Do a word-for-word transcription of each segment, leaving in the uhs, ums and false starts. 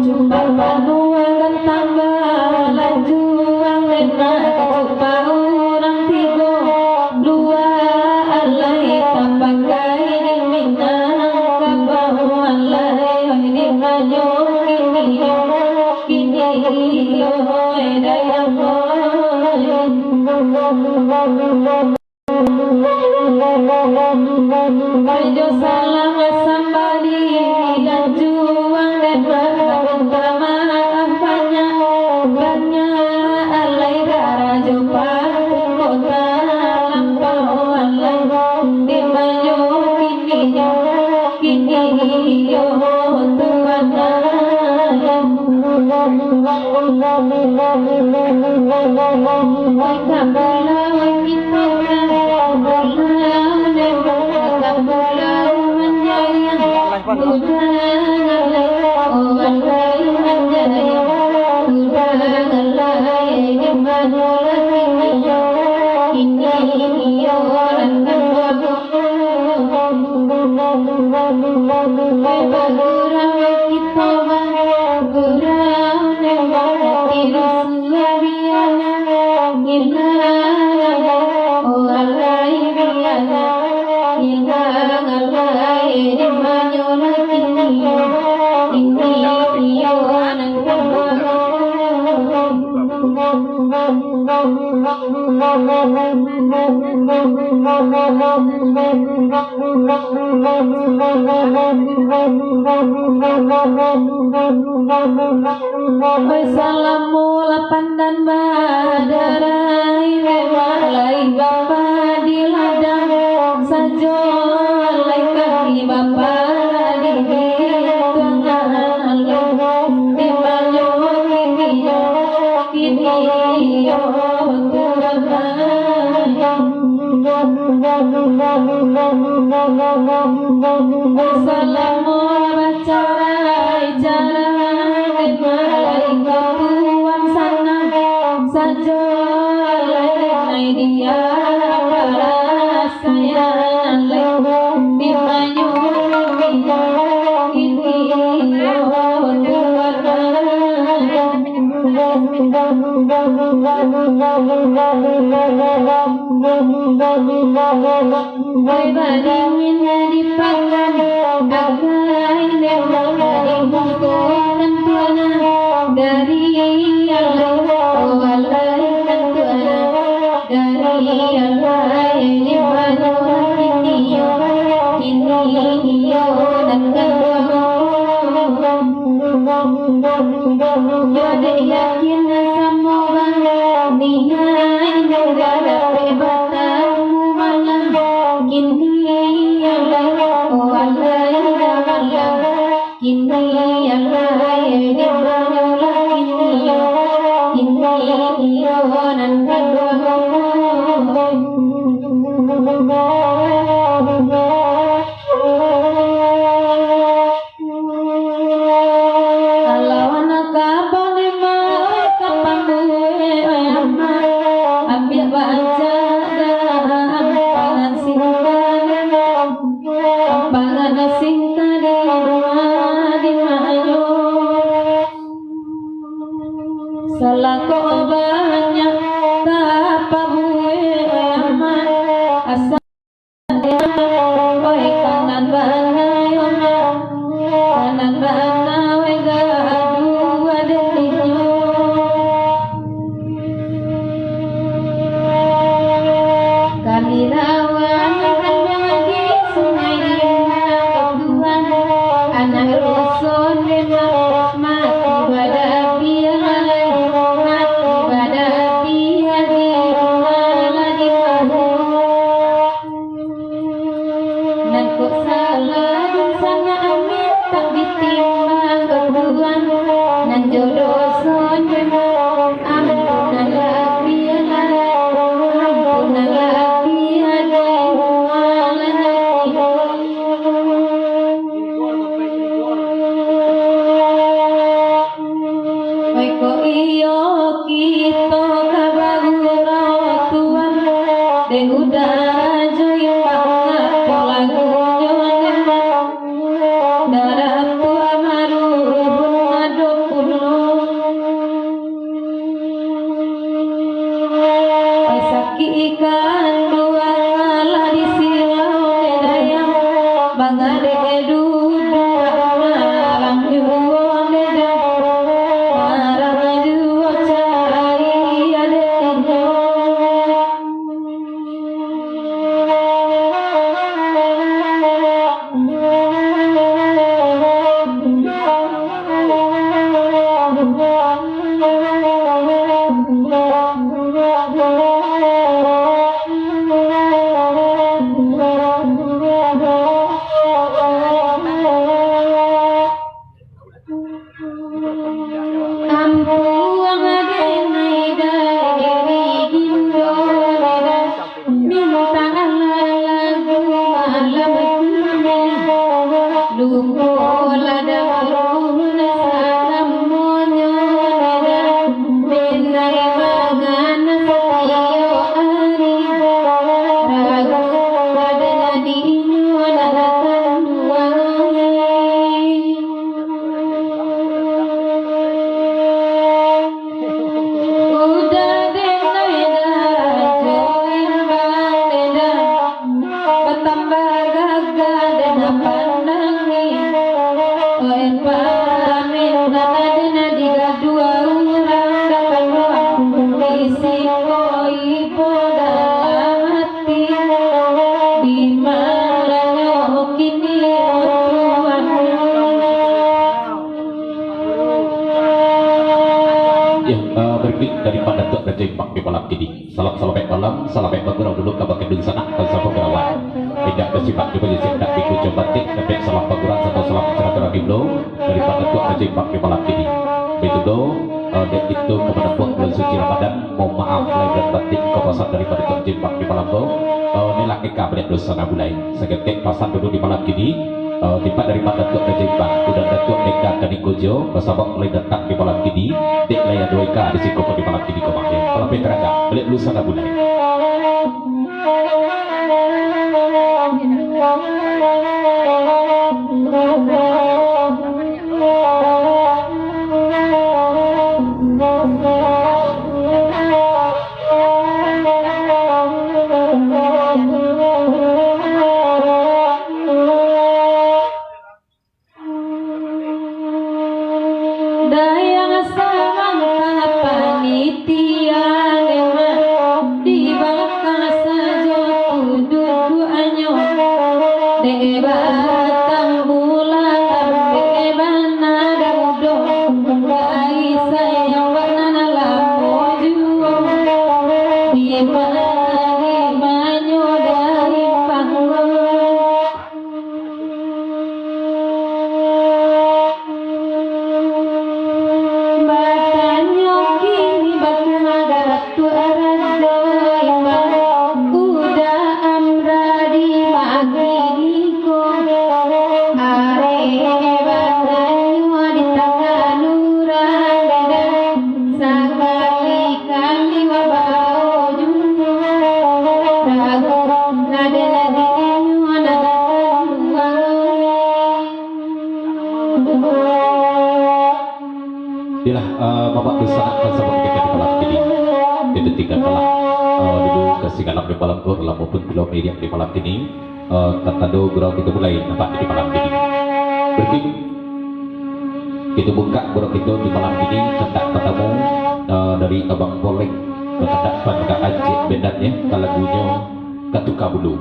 Cuba panuakan tambah laju, ang lemak cuba urang tigo dua alai tapakai di Minangkabau alai di Banyu kini, kini yo dayang boy. Bajo salam sambali, dan juang dek barang, minta maaf banyak, banyak alai karajo panggung kota, lampau alai di Banyu kini, kini yo tuan. Salamu lapan dan badarai, memang lai bapa di ladang sajo, lai kami bapa di tangah alun, di Banyu kini, kini yo tuan. Salamu bacarai-carai, malai ka tuan sanang sajo, lai dia parasaian, lai di Banyu kini yo tuan. Oi, badingin di pakan, agai lemah, di bungkuan tuana, dari alai, oh, alai kan tuana, dari alai, di mano kini yo, kini yo, nan kan tuana. Yo dek yakin samo bana, niaik nyo dapek batamu malam. Kini yo lai, oh alai malam. Kini yo lai, di mano lah kini yo. Kini yo nan kaduo. Kalau anak abang lemah, ka pambuek amak, ambiak bacak dah, ampangan singka lemah, ampangan singka di rumah di mayo. Salako banyak ka pabuek amak, asa Oi, kanan bana yo, kanan bana we gaduah dek inyo. Kami lawan kan bagi sungai di Minangkabau, anak dusun lemah, mati badapi alai, mati badapi adi. Iyo, kito ka bagurau tuan, dek udara jo imbang, apo lagunyo memang, darah tu amaruhun ado pulo. Oi, sakik ikan duo alah disilau dek dayang, mangadek duduak marang juo dek dayang, marang juo cari dek inyo. Ampuang denai dai gindo dai, mintak lagu malam kini. Lupo lah daruhun saramonyo dai, denai mangana satio ari. Ragu ado di inyo lah tanduang. Udah dek nai darajo imbang dek dah, batambah gagah dek dah pandangi. Oi, pamin nan ado nan digaduah urang dapat doa, bisi ko ibo dalam ati. Di mananyo kini, oh Tuhan? Ya, eh, berikut dari Pak Datuk Raja Imbang di malam kini. Salam salamaik malam, salamaik bagurau dulu ka bakeh dunsanak, ka sapo gurauan. Indak basimbah di posisi indak di kucing batik, dapek salam bagurau, sato salam silaturahmi dulu dari Pak Datuk Raja Imbang di malam kini. Baitu dulu, eh, dek itu ka manampuah bulan suci Ramadan, mohon maaf lahir dan batin, ko pasan dari Pak Datuk Raja Imbang di malam ko. Eh, inilah Eka baliak dunsanak bulai. Saketek pasan dulu di malam kini, eh, tipak dari Pak Datuk Raja Imbang, Udan Datuk Eka Kaniko Jo, basabab mulai datang di malam kini, dek lai ado Eka di siko di malam kini ko mah. Kalau peterangkan, baliak dunsanak bulai. Dayang samantah panitia, dema di balakang sajo tu duduaknyo. Dek batang bulan, dek bana damudo, gai sayang bana lamo juo. Di ma, di manyo dari panggung. Batanyo kini bakeh Datuak Rajo Imbang, Uda Amra di ma kini ko. Arek batanyo di tangan urang dada, sakali-kali wak bao juo, ragu lade-lade inyo nan tanduang. Iyolah, eh, mamak dunsanak ka sabuik kito di malam kini. Itu tinggakanlah, eh, dulu ka sigalam di malam ko, dalam maupun pulo miriang di malam kini. Eh, ka tando gurau kito mulai nampak di malam kini. Berarti kito bukak gurau kito di malam kini, kandak partamo, eh, dari Abang Poleng, bakandak Pandaka Aceh Bendan, ya, ka lagunyo Katuka Bulu.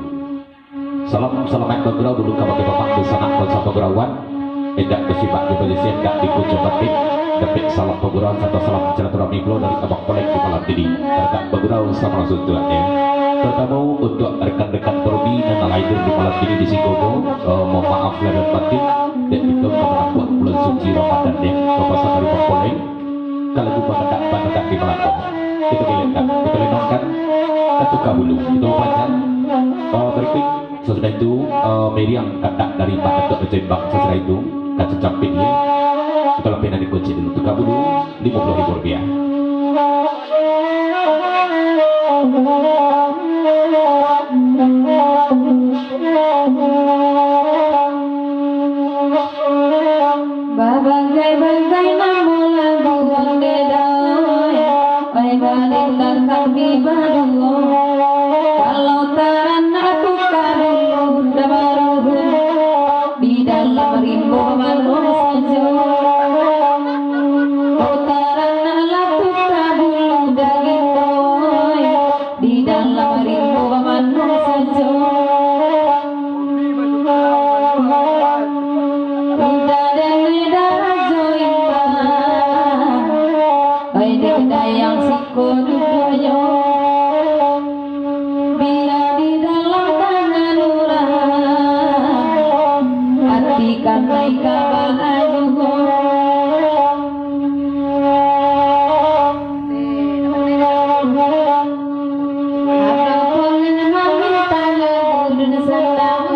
Salam salamaik bagurau dulu kabake bapak dunsanak bansa pagurauan. Indak basimbah di posisi indak di kucing batik. Dapek salam pagurauan sato salam silaturahmi pulo dari Abang Poleng di malam kini. Taradok bagurau samo langsung tuan, ya. Tarutamo untuak rekan-rekan parodi nan lah hadir di malam kini di siko ko, eh, mohon maaf lahir dan batin, dek kito ka manampuah bulan suci Ramadan, ya, papasan dari Abang Poleng. Ka lagu bakandak-bakandak di malam ko. Kito gelengkan, kito lenongkan, Katuka Bulu. Kito bapanjang, eh, berikut. Sasudah itu, eh, miriang kandak dari Pak Datuak Rajo Imbang, sasudah itu, ka cacampit, ya. Kalau pena dikocek dulu, tiga puluh, lima puluh ribu rupiah. Babagai-bagai namo lagu onde doi, oi balintang kami baduo. Kalau taranak tu ka dulu da baruhun, di dalam rimbo mano sajo. Kalau taranak lah tu ka dulu da gitoi, di dalam rimbo mano sajo. Indak den darajo imbang, oi dek dayang siko duduaknyo. Bia di dalam tangan urang, ati kanai ka baajuho. Abang Poleng maminta lagu dun sanang,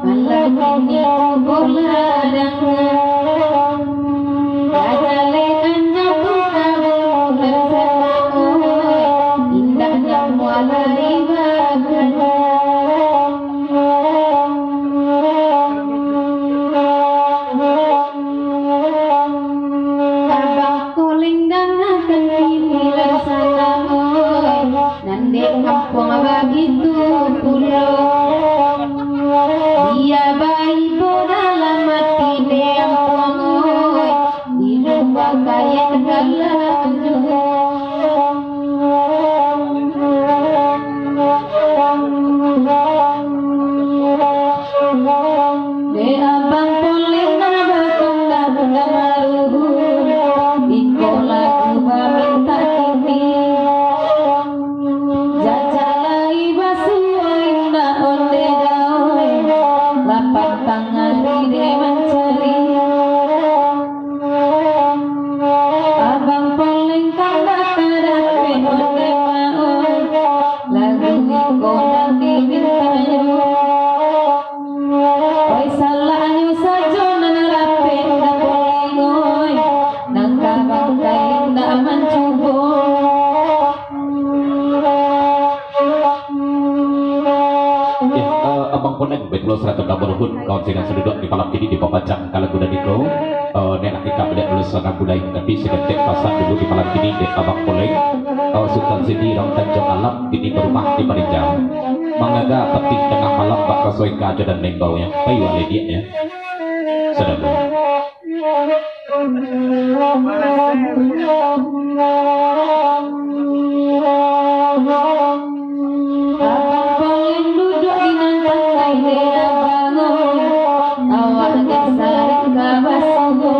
malam kini cubolah danga. Bajaleh anyo tu ka bulan sanang, indak namo lai bakana. Abang Poleng dangakan kini lah sanang, nan dek ampuang bagitu pulo. Bia baibo dalam ati dek ampuang, di lua kain dalam juo. Dek Abang Poleng nan bakandak bamaruhun, iko lagu bamintak kini. Jajalai basuo indak onde doi, lapang tangan ide mancari. Abang Poleng kandak kadapek onde mah, lagu iko nan dimintaknyo. Oi, salahnyo sajo nan rapek Abang Poleng, oi, nan ka bangkai indak mancubo. Eh, eh, Abang Poleng, baik pulo sarato ka baruhun, kawan sairing saduduak di malam kini di Papacang Kalagu dan Iko. Eh, nek nak ikak baliak dulu sanang bulai, tapi saketek pasan dulu di malam kini dek Abang Poleng. Eh, Sutan Sidi Rang Tanjung Alam, kini barumah di Marinjau. Mangaga pati tangah malam, bak raso ika ajo dan mengimbau nyo. Pai wak lediak nyo. Sadang dulu. Abang Poleng duduak di nan tangkai dek abang, awak dek sarik ka basuo.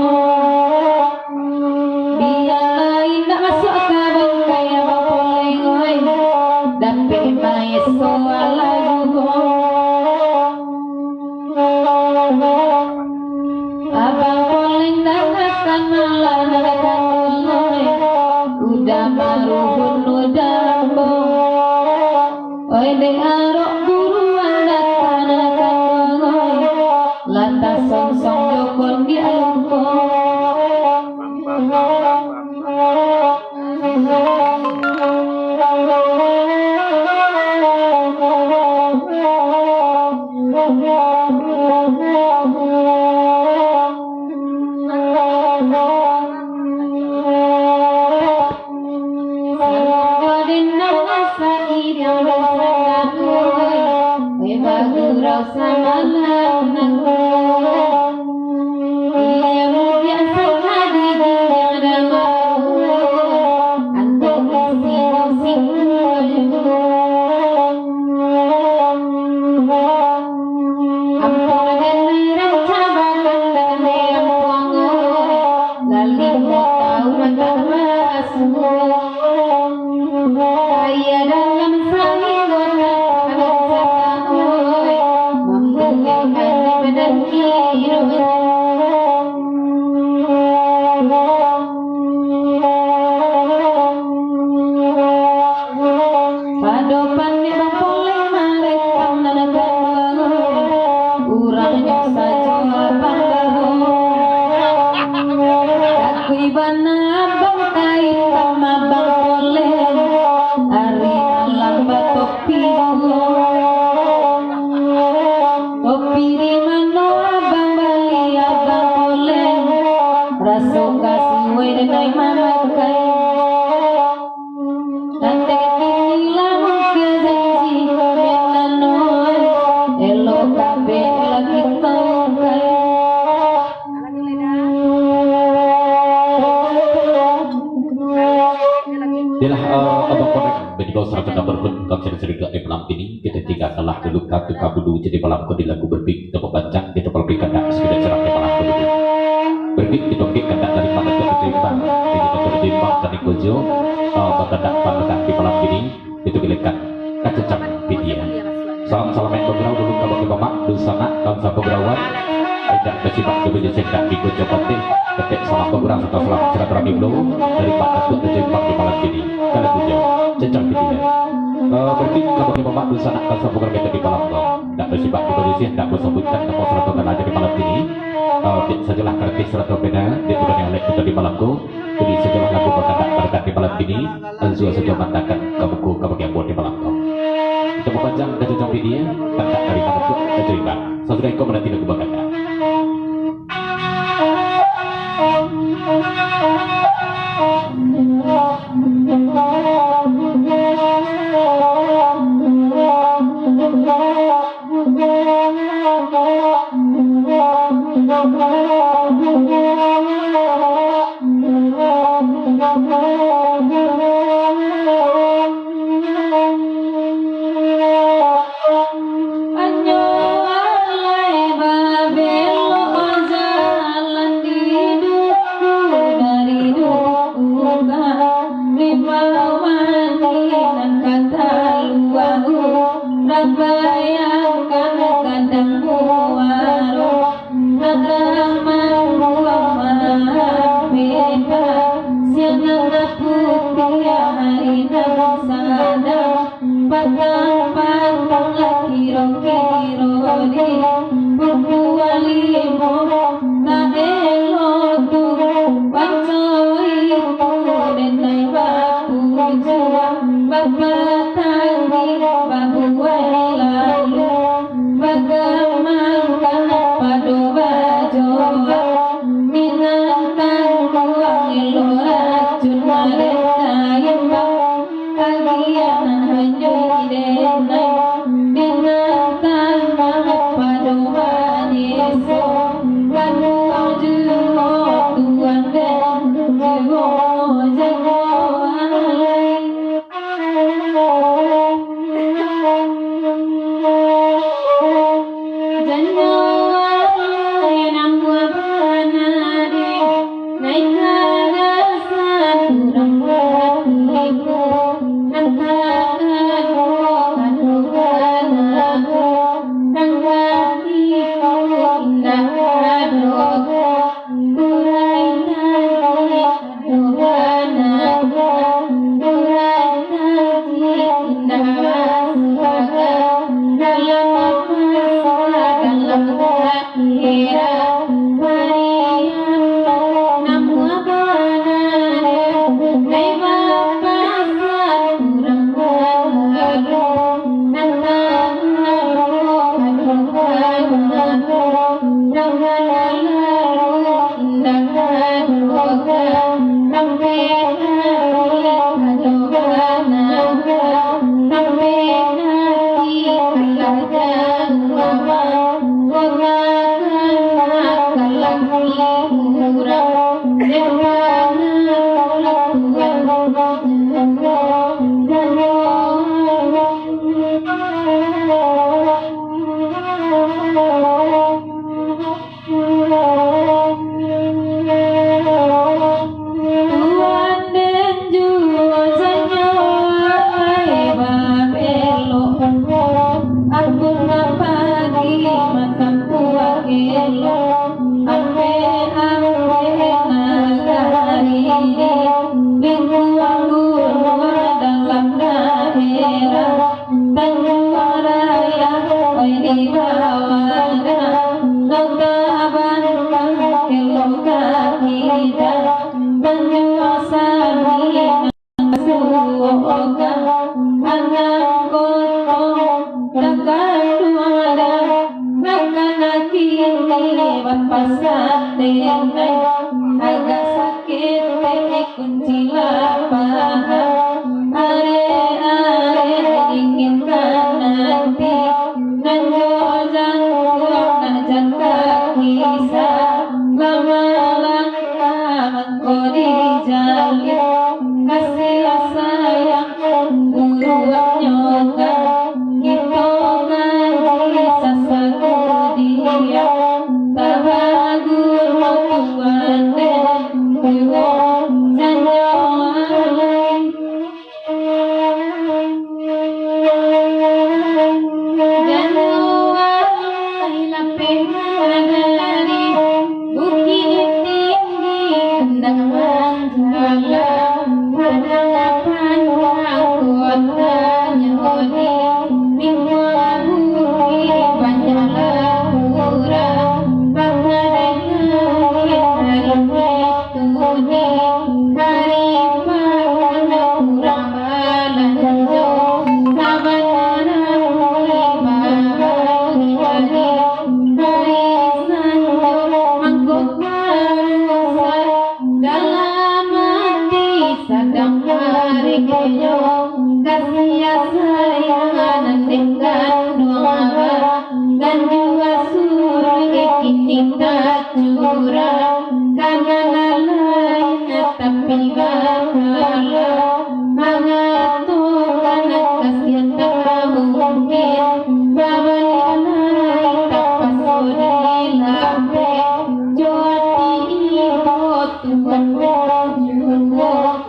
Bialah indak masuak ka bangkai Abang Poleng, oi, dapek maeso alah juo. Abang Poleng dangakan malah nan kanduang, oi, udah maruhun udah ambo. Oi, dek arok buruan datang nan kanduang, oi, lah tasongsong jo kondiak lumpuah. Yalah, eh, Abang Konek, bediba sarato nan berhut, kami sudah di malam ini, kita tinggalkanlah dulu kata kabulu, jadi malam ko di lagu berpik, kita membancang, kita berpik kandak, sekedar cerah di malam ko dulu. Berpik, kita berpik kandak dari mana kita seimbang, jadi kita seimbang, tadi kojo, eh, berkandak, berkandak di malam ini, itu giliran kacacang pitia. Salam-salam yang bagurau dulu ka bagi mamak, dunsanak, kawan sapagurauan. Indak basibak dulu di sendak di Kocok Patih. Ketek salam bagurau serta salam silaturahmi dulu dari Pak Datuk Raja Imbang di malam ini. Kalau tujuh, cacang pitia. Eh, berarti ka bagi mamak, dunsanak, kawan sapagurauan kita di malam ko. Indak basibak dulu di sendak basambuikan namo sarato nan hadir di malam ini. Eh, biak sajolah kartis sarato pena, di tukang yang lain kita di malam ko. Jadi sajolah lagu bakandak-kandak di malam ini. Anzua sajo mandakan ka muko ka bagian buah di malam ko. Kita bapanjang ka jajang pitia, kandak dari Tabatuk ka Joimbang. Sasudah iko mananti lagu bakandak. Anyo alai babelok jalan di duku, dari duku ka Limau Manih nan ka taluahu, rabayangkan kadang muaro. Kadang mangguang malam bebas, siang nan putiah, hari nan sadang, patang-patang lah kiro-kiro di pukua limo, tak elok tu, wancoi tu, denai bapujuang, bapatangih, babuai lalu. Bagamang ka pado bajoa, minantang buang elo racun, mareka imbang agiah hanyo denai, minantang ka pado badeso, banuang juo tuan den juo jago alai. Janyo ai namuah bana dek, naik ka gasan urang batipu, nan ka ado kado bana ko, nan ka tipu indak ado ko, kurai tadi. Tuan den juo janyo ai babelok, angkun mapagi matampuak elok, ampe ampe nagari, lingkuang gunuang dalam daerah. Tanjuang Raya, oi di bawah dah, Kota Bantang, elok ka kida, Tanjuang Sami, Suoka, Anang Koto, Takanduang dah, Nakana kini bapasang denai, agak sakik dek kunci lapangan. Arek-arek inginkan nanti, nan jo jangkuang nak jangka kisah, lama langkah mangko dijalin, kasih rasa Kasiah sayang nan den kanduang, dan jua suruah kini tacurah, ka nan lain tapi bakalah, mangatokan kasiah tak mungkin, babaliak lai tapaso dilapeh, jo ati ibo Tuhan juo.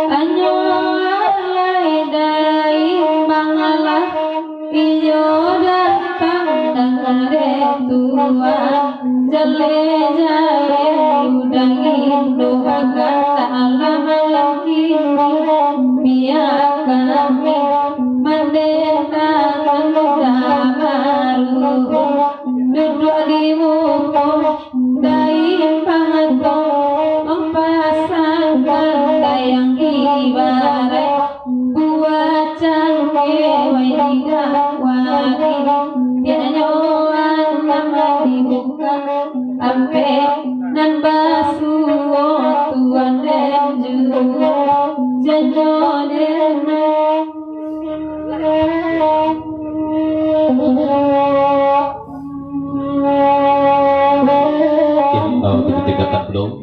Anyo alai dai mangalah, iyo datang dari Tuhan. Jaleh-jaleh urang indu bakata alah malam kini, biar kami mandengarkan kabar. Duduak di muko, dai panganto, mampasangkan dayang ibarat buah cangkeh, wai didakwa ini, tiaknyo anam dibukak, ampek nan basuo tuan den juo, janyo den. Ya, eh, kita tinggalkan dulu.